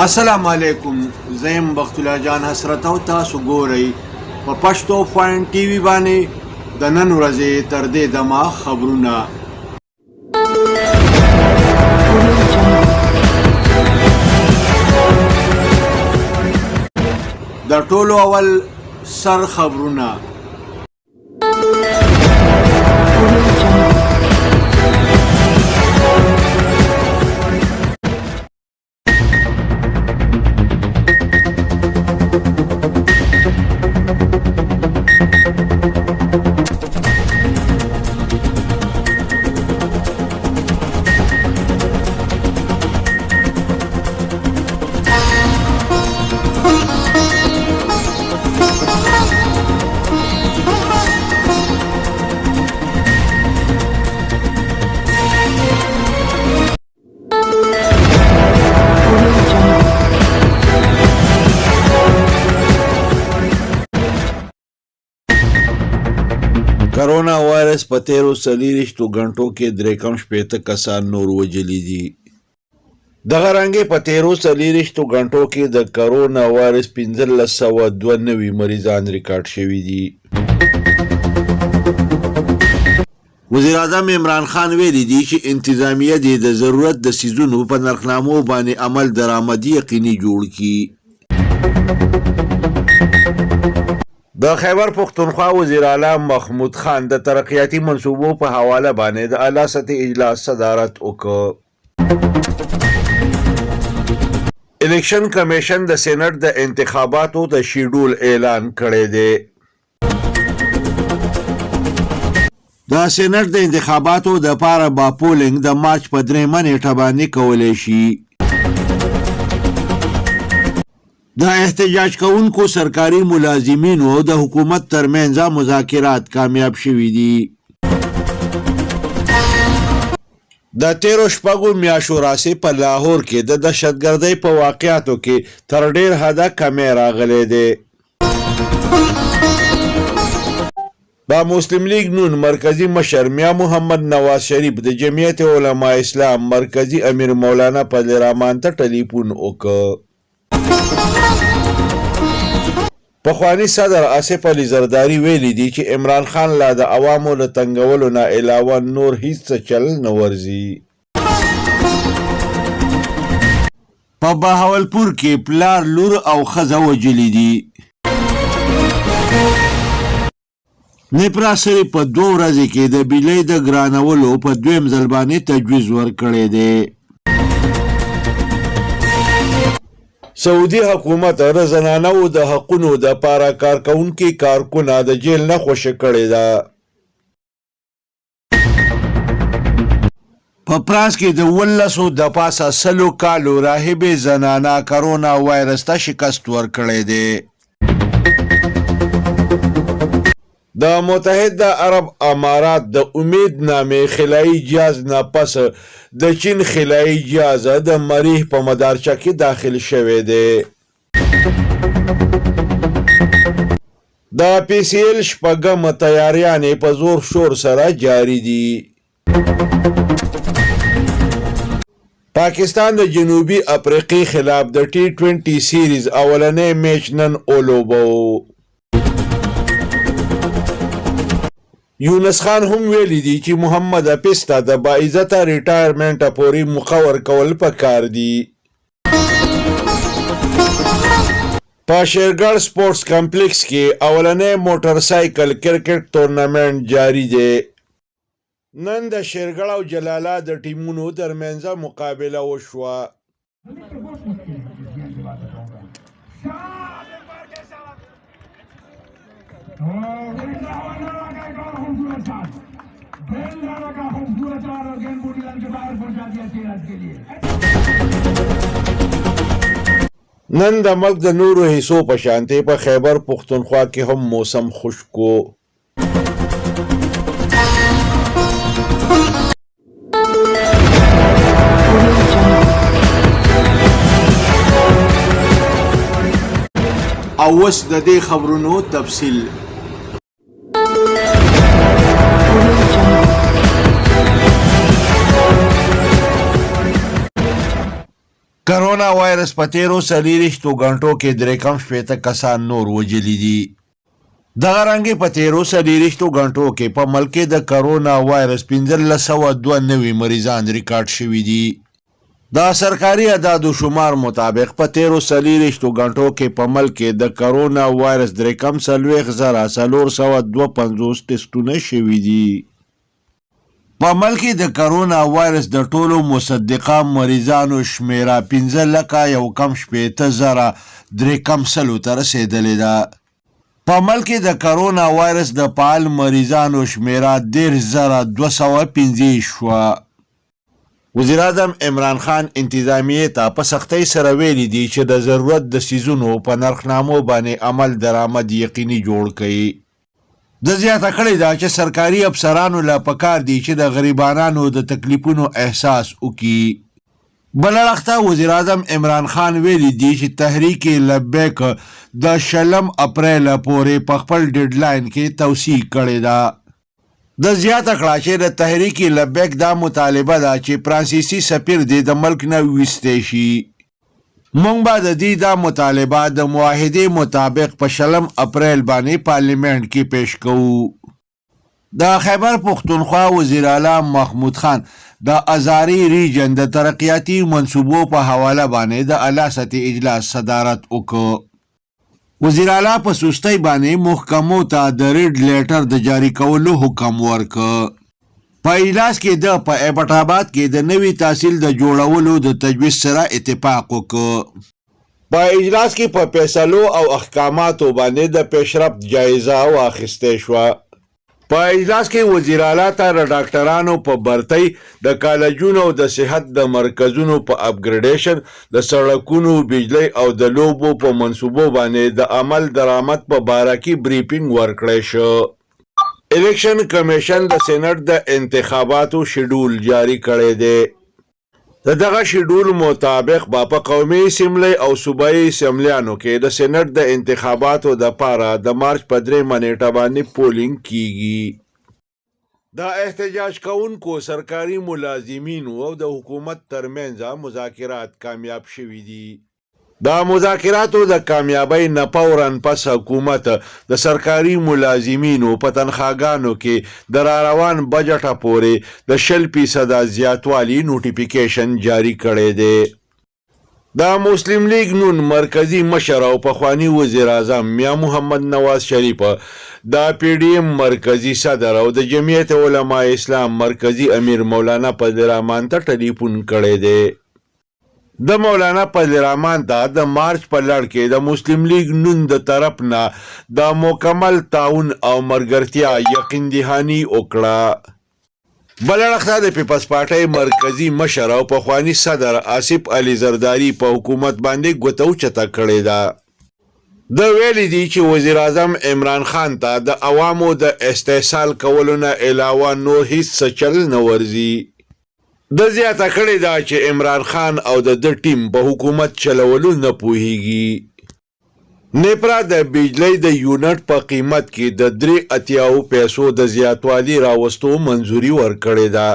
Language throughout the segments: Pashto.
السلام علیکم، زه یم بخت الله جان حسرت او تاسو ګورئ په پښتو پوینټ ټي وي باندې د نن ورځې تر دې دمه خبرونه. د ټولو اول سر خبرونه. کرونا وایرس په تیرو 24 غنټو کې درې کم 60 کسان نور وژلي دي. دغه رنګې په تیرو 24 غنټو کې د کرونا وایرس 1592 مریضان ریکارډ شوي دي. وزیراعظم عمران خان ویلي دي چې انتظامیه دې د ضرورت د څیزونو په نرخنامو باندې عمل درآمد یقیني جوړ کړي. د خیبر پښتونخوا وزیراعلی محمود خان د ترقیاتي منصوبو په حواله باندې د اعلی سطح اجلاس صدارت وکړ. الیکشن کمیشن د سېنټ د انتخاباتو د شیډول اعلان کړی دی. د سېنټ د انتخاباتو د پاره به پولنګ د مارچ په 3مه نېټه باندې کولی شي. د احتجاج کوونکو سرکاري ملازمینو او د حکومت ترمنځ مذاکرات کامیاب شوي دي. د تېرو شپږو میاشو راسې په لاهور کې د دهشتګردۍ په واقعاتو کې تر ډېر حده کمی راغلی دی. د مسلم لیګ نون مرکزي مشر میا محمد نواز شریف د جمعیت علما اسلام مرکزي امیر مولانا فضل الرحمن ته ټلیفون وکړ. پخواني صدر آصف علي زرداري ویلي دي چې عمران خان لا د عوامو له تنګولو نه علاوه نور هیڅ څه چل نه ورځي. په بهاولپور کې پلار لور او ښځه وژلي دي. نیپرا صرف په 2 ورځې کې د بجلۍ د ګرانولو په دویم ځل باندې تجویز ورکړی دی. سعودي حکومت د زنانو د حقونو دپاره کارکوونکې کارکنه د جیل نه خوشې کړې ده. په فرانس کې د 17 د پاسه سلو کالو راهبې زنانه کرونا وایرس ته شکست ورکړی دی. د متحده عرب امارات د امید نامې خلایي جهاز نه پس د چین خلایي جهاز د مریخ په مدارچه کې داخل شوی دی. د پي سي ایل شپږم تیاریانې په زور شور سره جاري دي. پاکستان د جنوبي افریقې خلاف د ټي 20 سیریز اولنی میچ نن ولوبوو. یونس خان هم ویلي دي چې محمد حفیظ ته د باعزته ریټایرمنټه پورې موقع ورکول پکار دي. په شیرګړ سپورټس کمپلیکس کې اولنی موټر سایکل کرکټ تورنمنټ جاري دی. نن د شیرګړ او جلالا د ټیمونو ترمنځ مقابله وشوه. نن د ملک د نورو حصو په شانتې په خیبر پښتونخوا کې هم موسم خشک و. او اوس د دې خبرونو تفصیل. کرونا وایرس په تېرو څلېرویشتو ګنټو کې درې کم 60 کسان نور وژلي دي. دغه رنګې په تېرو څلېرویشتو ګنټو کې په ملک کې د کرونا وایرس 1592 مریضان ریکارډ شوي دي. د سرکاري اعداد و شمار مطابق په تېرو څلېرویشتو ګنټو کې په ملک کې د کرونا وایرس درې کم 40,452 ټسټونه شوي دي. په ملک کې د کرونا وایرس د ټولو مصدقه مریضانو شمېره پنځه لکه یو کم شپېته زره درې کم سلو ته رسېدلې ده. په ملک کې د کرونا وایرس د فعال مریضانو شمېره 30,205 شوه. وزیراعظم عمران خان انتظامیې ته په سختۍ سره ویلي دي چې د ضرورت د څیزونو په نرخنامو باندې عمل درآمد یقیني جوړ کړي. ده زیاته کړې ده چې سرکاري افسرانو له پکار دي چې د غریبانانو د تکلیفونو احساس وکړي. بل اړخ ته وزیراعظم عمران خان ویلي دي چې تحریک لبیک د شلم اپریل پورې په خپل ډیډ لاین کې توسیع کړې ده. ده زیاته کړه چې د تحریک لبیک دا مطالبه ده چې فرانسیسي سفیر دې د ملک نه وویستی شي. مونږ به د دوی دا مطالبه د معاهدې مطابق په شلم اپریل باندې پارلیمنټ کې پیش کوو. د خیبر پښتونخوا وزیراعلی محمود خان د هزارې ریجن د ترقیاتي منصوبو په حواله باندې د اعلی سطح اجلاس صدارت وکړ. وزیراعلی په سستۍ باندې محکمو ته د ریډ لیټر د جاري کولو حکم ورکړ. په اجلاس کې ده په ایبټ آباد کې د نوي تحصیل د جوړولو د تجویز سره اتفاق وکړ. په اجلاس کې په فیصلو او احکاماتو باندې د پیشرفت جایزه واخیستی شوه. په اجلاس کې وزیراعلی ته د ډاکټرانو په برتۍ، د کالجونو او د صحت د مرکزونو په اپ ګرېډېشن، د سړکونو، بجلۍ او د لوبو په منصوبو باندې د عمل درآمد په باره کې بريفنګ ورکړی شو. الېکشن کمېشن د سېنېټ د انتخاباتو شېډول جاري کړی دی. د دغه شیډول مطابق به په قومي اسمبلۍ او صوبايي اسمبلیانو کې د سېنېټ د انتخاباتو دپاره د مارچ په درېیمه نېټه باندې پولنګ کېږي. د احتجاج کوونکو سرکاري ملازمینو او د حکومت ترمنځ مذاکرات کامیاب شوي دي. د مذاکراتو د کامیابۍ نه فوراً پس حکومت د سرکاري ملازمینو په تنخواګانو کې د راروان بجټه پورې د 20 فیصده زیاتوالي نوټیفیکیشن جاري کړی دی. د مسلم لیګ نون مرکزي مشر او پخواني وزیراعظم میا محمد نواز شریف د پي ډي ایم مرکزي صدر او د جمعیت علماء اسلام مرکزي امیر مولانا فضل الرحمان ته ټلیفون کړی دی. ده مولانا فضل الرحمان ته د مارچ په لړ کې د مسلم لیګ نون د طرف نه د مکمل تعاون او مرګرتیا یقین دهاني وکړه. بل اړخ ته د پیپلز پارټۍ مرکزي مشر او پخواني صدر آصف علي زرداري په حکومت باندې ګوته اوچته کړې ده. ده ویلي دي چې وزیراعظم عمران خان ته د عوامو د استحصال کولو نه علاوه نور هیڅ څه چل نه ورځي. ده زیاته کړې ده چې عمران خان او د ده ټیم په حکومت چلولو نه پوهیږي. نیپرا د بجلۍ د یونټ په قیمت کې د درې اتیاوو پیسو د زیاتوالي راوستو منظوري ورکړې ده.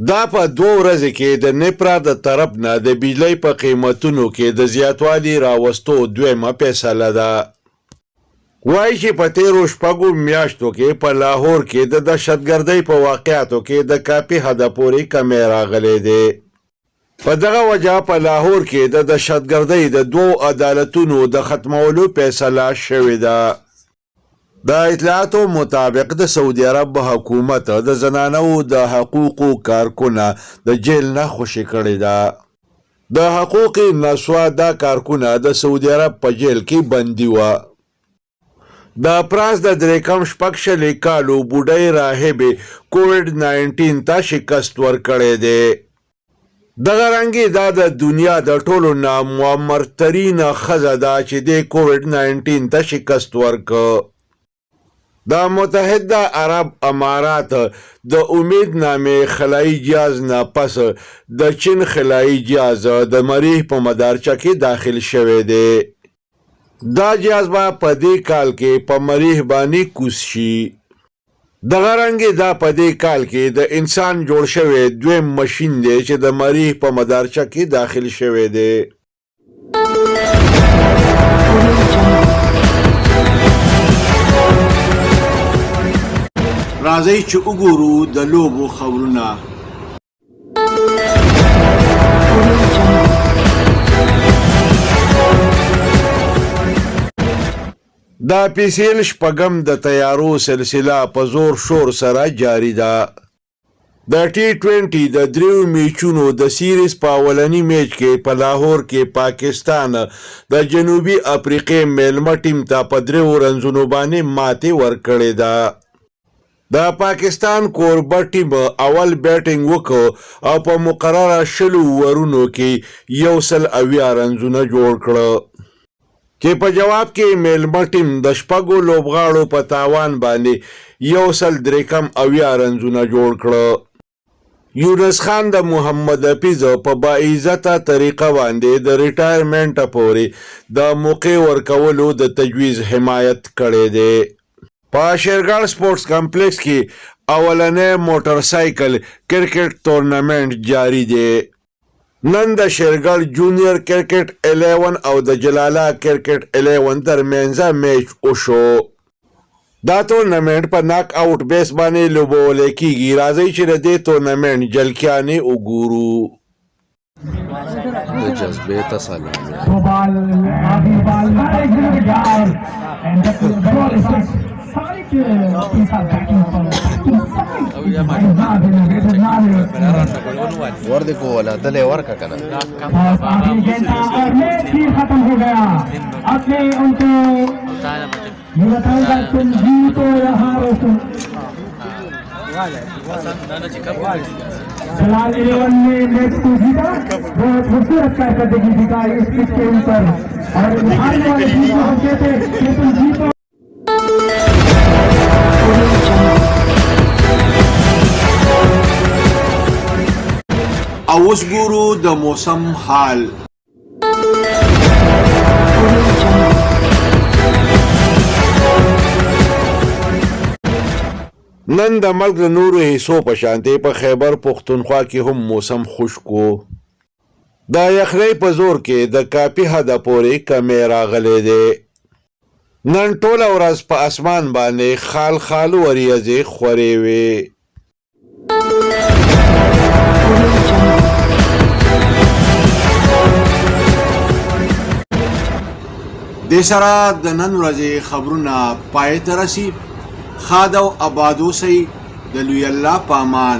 دا په دوه ورځې کې د نیپرا د طرف نه د بجلۍ په قیمتونو کې د زیاتوالي راوستو دویمه فیصله ده. وايي چې په تېرو شپږو میاشتو کې په لاهور کې د دهشتګردۍ په واقعاتو کې د کافي حده پورې کمی راغلی دی. په دغه وجه په لاهور کې د دهشتګردۍ د دوو عدالتونو د ختمولو فیصله شوې ده. د اطلاعاتو مطابق د سعودي عرب حکومت د زنانو د حقوقو کارکنه د جیل نه خوشې کړې ده. د حقوق نسوا دا کارکنه د سعودي عرب په جیل کې بندي وه. د پرانس د درې کم شپږ شلې کالو بوډۍ راهبې کوویډ 19 ته شکست ورکړی دی. دغه رنګې دا د دنیا د ټولو نه معمر ترینه ښځه ده چې دې کوویډ 19 ته شکست ورکړ. د متحده عرب امارات د امید نامې خلايي جهاز نه پس د چین خلايي جهاز د مریح په مدارچه کې داخل شوی دی. دا جهاز به په دې کال کې په مریح باندې کوز شي. دغه رنګ دا په دې کال کې د انسان جوړ شوی دویم مشین دی چې د مریخ په مدارچه کې داخل شوی دی. راځئ چې وګورو د لوبو خبرونه. د پي سي ایل شپږم د تیارو سلسله په زور شور سره جاري ده. د ټي ټوینټي د دریو میچونو د سیریز په اولني میچ کې په لاهور کې پاکستان د جنوبي افریقې میلمه ټیم ته په دریو رنزونو باندې ماتې ورکړې ده. د پاکستان کوربه ټیم اول بیټنګ وکړ او په مقرره 20 اوورونو کې 170 رنزونه جوړ کړه، چې په جواب کې میلمه ټیم د شپږو لوبغاړو په تاوان باندې 173 رنزونه جوړ کړه. یونس خان د محمد حفیظ په باعزته طریقه باندې د ریټایرمنټ پورې د موقع ورکولو د تجویز حمایت کړی دی. په شیرګړ سپورټس کمپلیکس کې اولنی موټر سایکل کرکټ تورنمنټ جاری دی. نن د شیرګړ جونیئر کرکټ 11 او د جلالا کرکټ 11 ترمنځ میچ وشو. دا تورنمنټ په ناک آوټ بیس باندې لوبول کیږي. راځئ چې د دې تورنمنټ جلکیانې وګورو. د جذبې ته سلام. ور دې کوله دلې ورکه کنه. खत्म हो गया। अब मैं उनको ये बताऊंगा, तुम जीतो या हारो। तुम जलाल 11 ने मैच को जीता। बहुत खूबसूरत कारकर्दगी दिखाई इस पिच के ऊपर और हारने वाले टीम को हम कहते हैं कि तुम जीतो। او اوس ګورو د موسم حال. نن د ملک د نورو حصو په شانتې په خیبر پښتونخوا کې هم موسم خشک و. د یخنۍ په زور کې د کافي حده پورې کمی راغلی دی. نن ټوله ورځ په اسمان باندې خال خال وریځې خورې وې. دې سره د نن ورځې خبرونه پای ته رسي. ښاد او اباد اوسئ، د لوی الله په امان.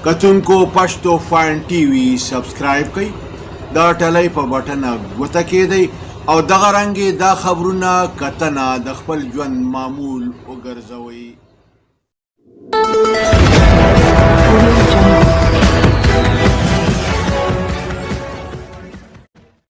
کتونکو، پښتو فاین ټي وي سبسکرایب کړئ، د ټلۍ په بټنه ګوته کېدئ او دغه رنګې دا خبرونه کتنه د خپل ژوند معمول وګرځوئ.